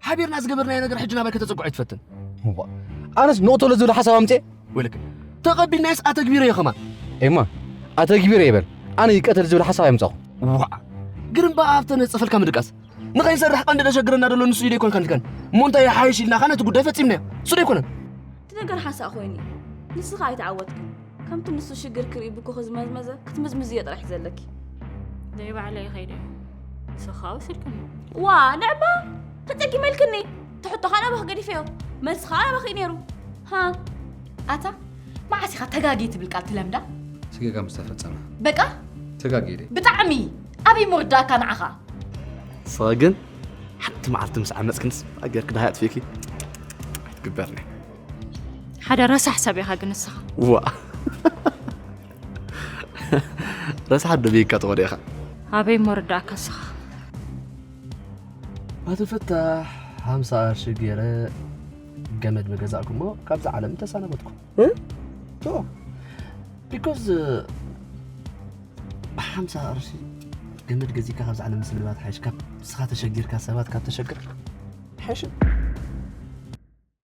ሓቢርና ዝገበርናዮ ነገር ሕጂ ናባይ ከተጸግዖ ኣይትፈትን። ኣነስ ንቕተሎ ዝብል ሓሳብ ኣምፅኤ? ወይለክ፣ ተቐቢልናዮስ ኣተግቢረዮ ከማን። ኤማ፣ ኣተግቢረ ይበል፣ ኣነ ይቀተል ዝብል ሓሳብ ኣይምፃኹ። ዋ፣ ግርምባ ኣብተ ነፀፈልካ ምድቃስ ንኸይንሰርሕ ቀንዲ ደሸግረና ደሎ ንሱ ኢደ ይኮንካ ንትከን እሞ እንታይ ይሓይሽ ኢልናኻ ነቲ ጉዳይ ፈፂምናዮ። እሱ ዶ ኣይኮነን? እቲ ነገር ሓሳእ ኮይኑ እዩ። ንስኻ ኣይተዓወትክን። ከምቲ ንሱ ሽግር ክርኢ ብኩ ክዝመዝመዘ ክትምዝምዝዮ ጥራሕ እዩ ዘለኪ። ደይ ባዕለ ይኸይደ። ንስኻ ወሲድክኒ። ዋ፣ ንዕባ ተጸጊመልክኒ። ትሕቶኻ ናባኺ ገዲፈዮ። መልስኻ ናባኺ እዩ ነይሩ። ሃ። ኣታ፣ መዓስ ኢኻ ተጋጌ ትብል ቃል ትለምዳ? ስጌጋ ምስ ተፈጸመ። በቃ? ተጋጌ ድየ? ብጣዕሚ! ኣበይ ምርዳእካ ንዓኻ? ንስኻ ግን ሓንቲ መዓልቲ ምስ ዓመጽክንስ ኣገርክ ደሃይ ኣጥፊእኪ። ኣይትግበርኒ። ሓደ ረሳሕ ሰብ ኢኻ ግን ንስኻ። ዋ። ረሳሕ ዶ ቤካ ተቖዲኻ? ኣበይ ምርዳእካ ንስኻ? ኣቶ ፈታሕ፣ ሓምሳ ቅርሺ ገይረ ገመድ መገዛእኩሞ ካብዛ ዓለም ተሰናበትኩ። እ? ቶ። ቢኮዝ ብሓምሳ ቅርሺ ገመድ ገዚእካ ካብዛ ዓለም ምስልባት ሓይሽ ካብ ንስኻ ተሸጊርካ ሰባት ካብ ተሸግር ሓይሽ።